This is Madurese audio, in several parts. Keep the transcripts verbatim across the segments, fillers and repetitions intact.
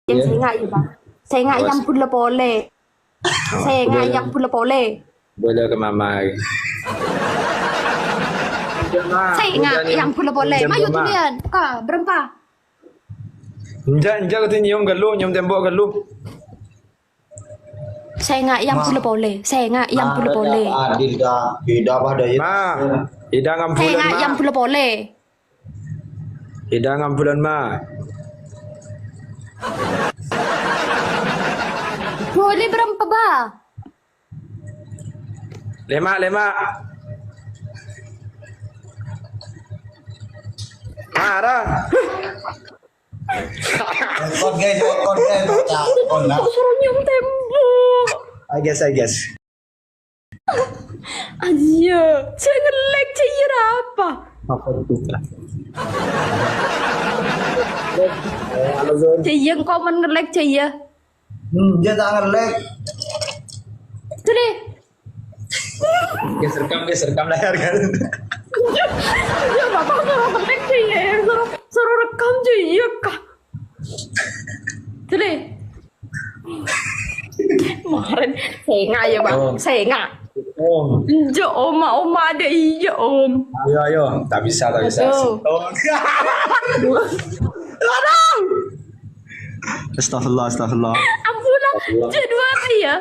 Sènga', yâ, Bâ. Sènga' èambhur polè. Sènga' èambhur polè. Boleh ke mama. Sènga' èambhur polè. Mayu, dhuliyân. Ka, bârâmpa. Enjâ', enjâ' katè nyèom ghâllu, nyèom tembok ghâllu. Sènga' èambhur polè. Sènga' èambhur polè. Adil, Kak. Beda apa ada ya? Ma, Ida ngambhulan, Sènga' Ma. Èambhur polè. Ida ngambhulan, Ma. Boleh bârâmpa, Bâ? Lèma', lèma'. Mara. Rekod, guys, rekod, guys. Baca, rekod, nah. Kok suruh nyèom tembok? I guess, I guess. Ayo, jhâ' ngellèk, jhâ' iyâ apa? Apa itu? Jhâ' iyâ engko' mon ngellèk, jhâ' iyâ. Hmm, dia tak ngellèk. Itu deh. Guys, rekam, guys, rekam layar kan. Iyâ, Bapak suruh ngellèk, jhâ' iyâ. Suruh, suruh rekam, jhâ' iyâ, Kak. Itu deh. Kemarin, sènga' yâ, Bang. Oh. Sènga'. Oh. Enjâ', Om, Om, ada iyâ, Om. Ayo, ayo. Tak bisa, tak bisa. Aduh. Oh. Aduh. Astagfirullah, astagfirullah. Ampun lah. Astagfirullah. Jhâ' duwâ' apa yâ?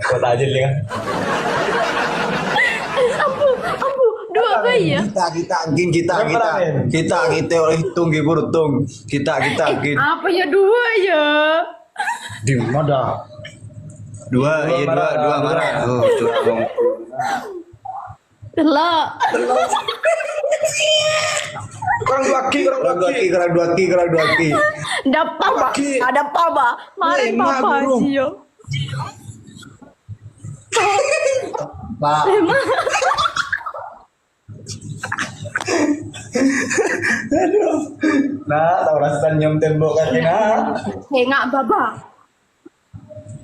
Kok tajil ya? Ampun, ampun. Duwâ' apa yâ? Kita, kita, anjing, kita, kita. Berapa, men? Kita, kita, oleh hitung, ghi, buru hitung. Kita, kita, Eh, ghi. Apa yâ duwâ' yâ? Di mana dah? Dua, iya, dua, dua, marah. Oh, curang. Tello'. Kurang dua ki, kurang dua ki, kurang dua ki, kurang dua ki. Dâpa', Bâ. Lagi. Dâpa', Bâ. Mari, eh, Papa, Guru. Jio. Pak. Aduh. Nah, tao rasa nyèom tembok kan, nah. Sènga', Bâ, Bâ.